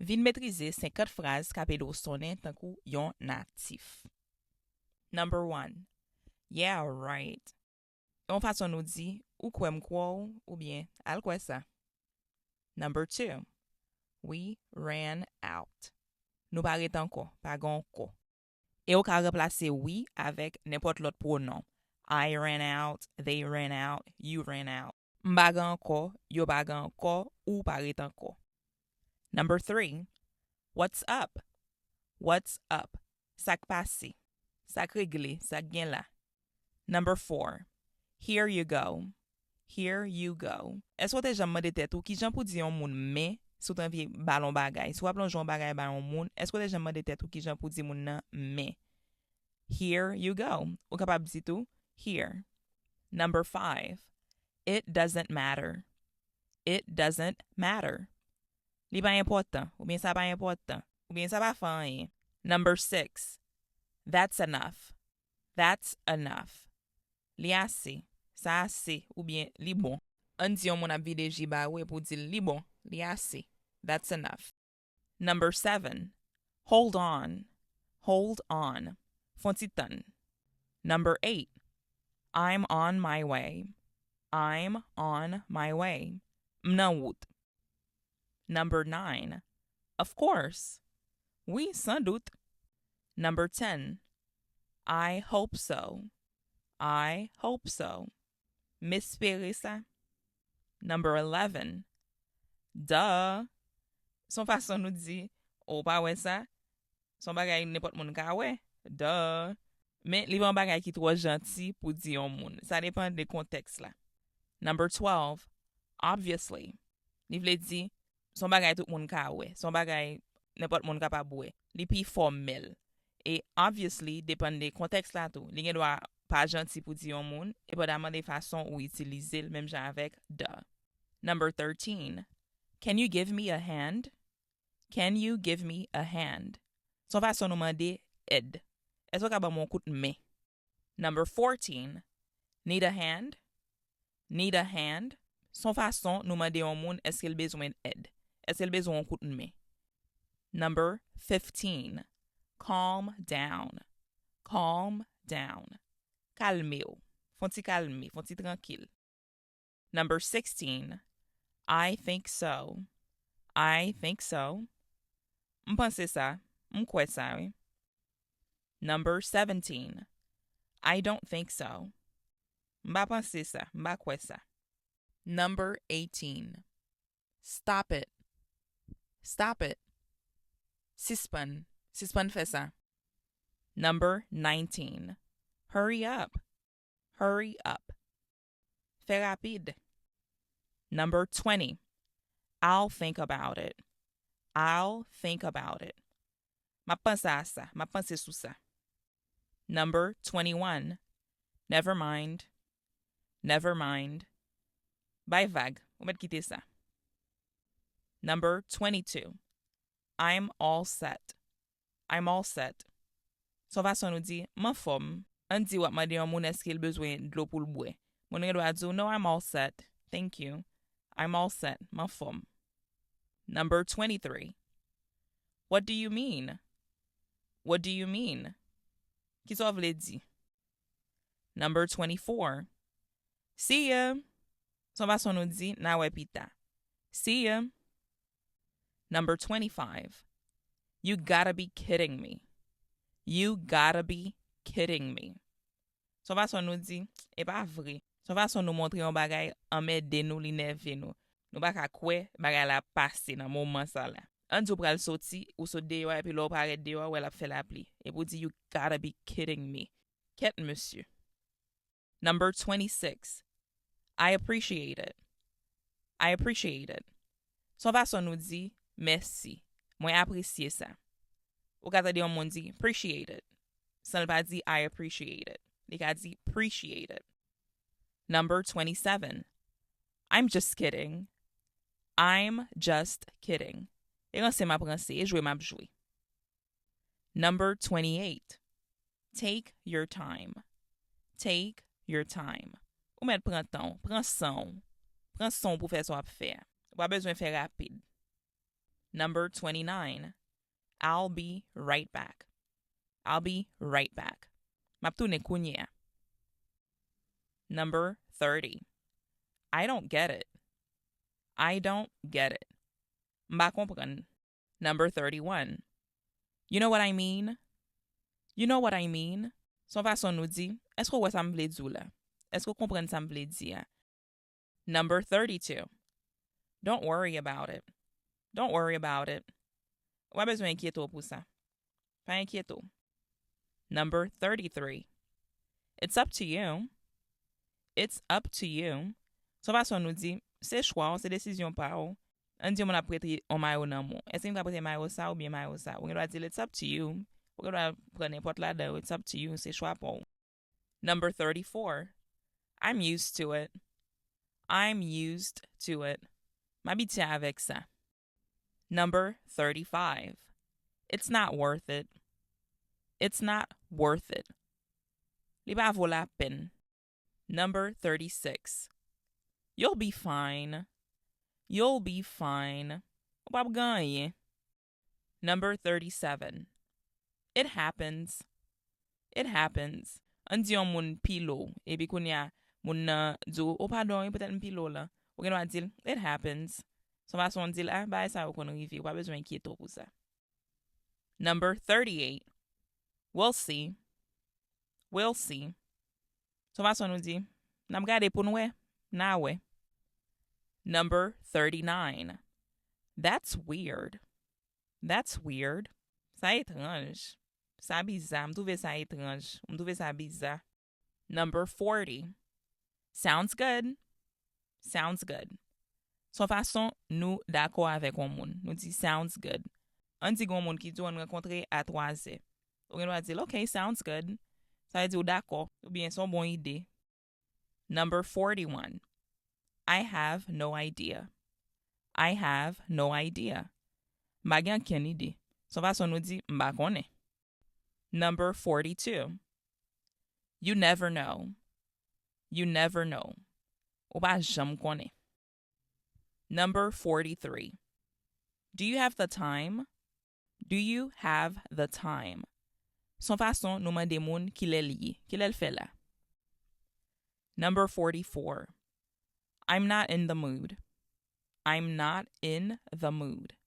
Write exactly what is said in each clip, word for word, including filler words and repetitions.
Vin metrize senkant fraz k ap ede w sonnen tankou yon natif. Number one. Yeah, right. Yon fason nou di, ou kwè m kwè w, oubyen al kwè sa. Number two. We ran out. Nou pa ret ankò, pa gen ankò. E ou ka ranplase we avèk nenpòt lòt pwonon. I ran out, they ran out, you ran out. M pa gen ankò, yo pa gen ankò, ou pa ret ankò. Number three. What's up? What's up? Sa k pase? Sa k regle? Sa k gen la? Number four. Here you go. Here you go. Èske w te janm mande tèt ou kijan pou di yon moun men si w te anvi ba l yon bagay? Si w ap lonje yon bagay ba yon moun, èske w te janm mande tèt ou kijan pou di moun nan men? Here you go. Ou kapab di tou, here. Number five. It doesn't matter. It doesn't matter. Li pa enpòtan, oubyen sa pa enpòtan, oubyen sa pa fè anyen. Number six. That's enough. That's enough. Li ase. Sa ase, oubyen li bon. Ann di yon moun ap vide ji ba ou epi w di l li bon, li ase. That's enough. Number seven. Hold on. Hold on. Fè yon ti tann. Number eight. I'm on my way. I'm on my way. M nan wout. Number nine. Of course. Wi, san dout. Number ten. I hope so. I hope so. M espere sa. Number eleven. Duh. Se yon fason nou di, ou pa wè sa? Se yon bagay nenpòt moun ka wè. Duh. Men li pa yon bagay ki twò janti pou di yon moun. Sa depann de kontèks la. Number twelve. Obviously. Li vle di, se yon bagay tout moun ka wè. Se yon bagay nenpòt moun kapab wè. Li pi fòmèl. E obviously depann de kontèks la tou. Li gen dwa pa janti pou di yon moun, depandaman de fason ou itilize l, menm jan avèk duh. Number thirteen. Can you give me a hand? Can you give me a hand? Se yon fason nou mande èd. Èske w ka ban m yon kout men? Number fourteen. Need a hand? Need a hand? Se yon fason nou mande yon moun èske l bezwen èd. Èske l bezwen yon kout men? Number fifteen. Calm down. Calm down. Kalme w. Fè yon ti kalme, fè yon ti trankil. Number sixteen. I think so. I think so. M panse sa. M kwè sa, wi. Number seventeen. I don't think so. M pa panse sa. M pa kwè sa. Number eighteen. Stop it. Stop it. Sispann. Sispann fè sa. Number nineteen. Hurry up. Hurry up. Fè rapid. Number twenty. I'll think about it. I'll think about it. M ap panse a sa. M ap panse sou sa. Number twenty-one. Never mind. Never mind. Bay vag. Ou mèt kite sa. Number twenty-two. I'm all set. I'm all set. Se yon fason nou di, m anfòm. Ann di w ap mande yon moun èske l bezwen dlo pou l bwè. Moun nan gen dwa di w, no, I'm all set. Thank you. I'm all set. M anfòm. Number twenty-three. What do you mean? What do you mean? Kisa w vle di? Number twenty-four. See ya. Se yon fason nou di, n a wè pita. See ya. Number twenty-five. You gotta be kidding me. You gotta be kidding me. Se yon fason nou di, e pa vre. Se yon fason nou montre yon bagay anmède nou, li nève nou. Nou pa ka kwè bagay la ap pase nan moman sa la. Ann di w pral soti, ou sot deyò a, epi lè w parèt deyò a, ou wè l ap fè lapli. Epi w di, you gotta be kidding me. Kèt mesye. Number twenty-six. I appreciate it. I appreciate it. Se yon fason nou di, mèsi. Mwen apresye sa. Ou ka tande yon moun di, appreciate it. San l pa di, I appreciate it. Li ka di, appreciate it. Number twenty-seven. I'm just kidding. I'm just kidding. E ranse m ap ranse, e jwe m ap jwe. Number twenty-eight. Take your time. Take your time. Ou mèt pran tan w, pran san w. Pran san w pou fè sa w ap fè a. Ou pa bezwen fè rapid. Number twenty-nine. I'll be right back. I'll be right back. M ap tounen kounye a. Number thirty. I don't get it. I don't get it. M pa konprann. Number thirty-one. You know what I mean? You know what I mean? Se yon fason nou di, èske w wè sa m vle di w la? Èske w konprann sa m vle di a? Number thirty-two. Don't worry about it. Don't worry about it. Ou pa bezwen enkyete w pou sa. Pa enkyete w. Number thirty-three. It's up to you. It's up to you. Se yon fason nou di, se chwa w, se desizyon pa w. Ann di yon moun ap prete yon mayo nan men w. Èske m ka prete mayo sa oubyen mayo sa? Ou gen dwa di l, it's up to you. Ou gen dwa pran nenpòt ladan yo, it's up to you, se chwa pa w. Number thirty-four. I'm used to it. I'm used to it. M abitye avèk sa. Number thirty-five. It's not worth it. It's not worth it. Li pa vo lapèn. Number thirty-six. You'll be fine. You'll be fine. Ou p ap gen anyen. Number thirty-seven. It happens. It happens. Ann di yon moun pile w, epi kounye a, moun nan di w, o padon, wi, petèt m pile w la. Ou gen dwa di l, it happens. Se yon fason w di l, a, bagay sa yo konn rive, ou pa bezwen enkyete w pou sa. Number thirty-eight. We'll see. We'll see. Se yon fason nou di, n ap gade pou n wè, n a wè. Number thirty-nine. That's weird. That's weird. Sa etranj. Sa biza. M twouve sa etranj. M twouve sa biza. Number forty. Sounds good. Sounds good. Se yon fason nou dakò avèk yon moun. Nou di sounds good. Ann di gen yon moun ki di w ann rankontre a twazè. Ou gen dwa di l, ok, sounds good. Sa vle di w dakò, oubyen se yon bon ide. Number forty-one. I have no idea. I have no idea. M pa gen okenn ide. Se yon fason nou di, m pa konnen. Number forty-two. You never know. You never know. Ou pa janm konnen. Number forty-three. Do you have the time? Do you have the time? Se yon fason nou mande moun kilè l ye, kilè l fè la. Number forty-four. I'm not in the mood. I'm not in the mood.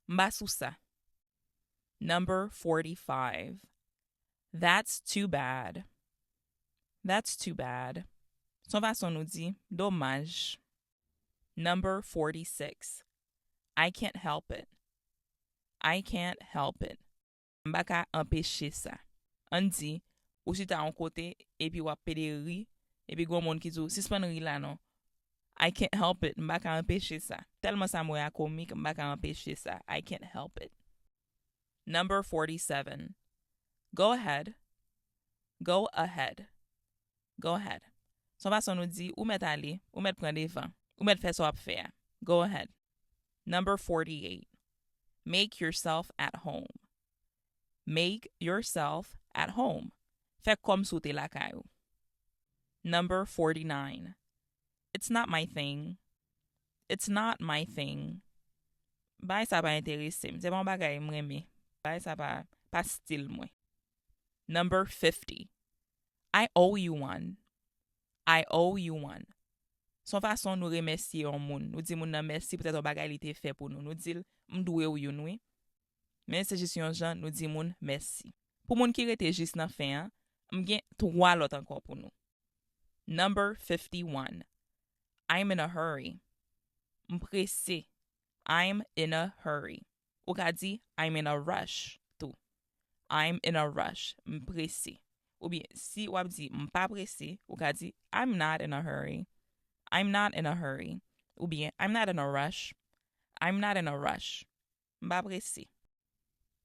M pa sou sa. Number forty-five. That's too bad. That's too bad. Se yon fason nou di, domaj. Number forty-six. I can't help it. I can't help it. M pa ka anpeche sa. Ann di, ou chita yon kote, epi w ap pede ri, epi gen yon moun ki di w, sispann ri la non. I can't help it. M pa ka anpeche sa. Tèlman sa m wè a komik, m pa ka anpeche sa. I can't help it. Number forty-seven. Go ahead. Go ahead. Go ahead. Se yon fason nou di, ou mèt ale, ou mèt pran devan, ou mèt fè sa w ap fè a. Go ahead. Number forty-eight. Make yourself at home. Make yourself at home. Fè kòmsi w te lakay ou. Number forty-nine. It's not my thing. It's not my thing. Bagay sa pa enterese m. Se pa yon bagay m renmen. Bagay sa pa, pa stil mwen. Number fifty. I owe you one. I owe you one. Se yon fason nou remèsye yon moun. Nou di moun nan mèsi poutèt yon bagay li te fè pou nou. Nou di l, m dwe w youn wi. Men se jis yon jan nou di moun mèsi. Pou moun ki rete jis nan fen an, m gen twa lòt ankò pou nou. Number fifty-one. I'm in a hurry. M prese. I'm in a hurry. Ou ka di, I'm in a rush tou. I'm in a rush. M prese. Oubyen, si w ap di, m pa prese, ou ka di, I'm not in a hurry. I'm not in a hurry. Oubyen, I'm not in a rush. I'm not in a rush. M pa prese.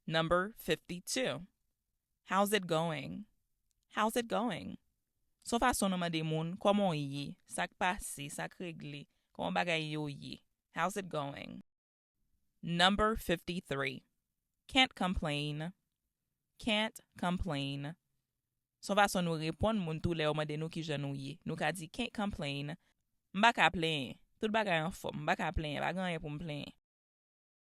Number fifty-two. How's it going? How's it going? Se yon fason nou mande moun, kòman w ye? Sa k pase? Sa k regle? Kòman bagay yo ye? How's it going? Number fifty-three. Can't complain. Can't complain. Se yon fason nou reponn moun tou lè yo mande nou kijan nou ye. Nou ka di, can't complain. M pa ka plenyen. Tout bagay anfòm. M pa ka plenyen. Pa gen anyen pou m plenyen.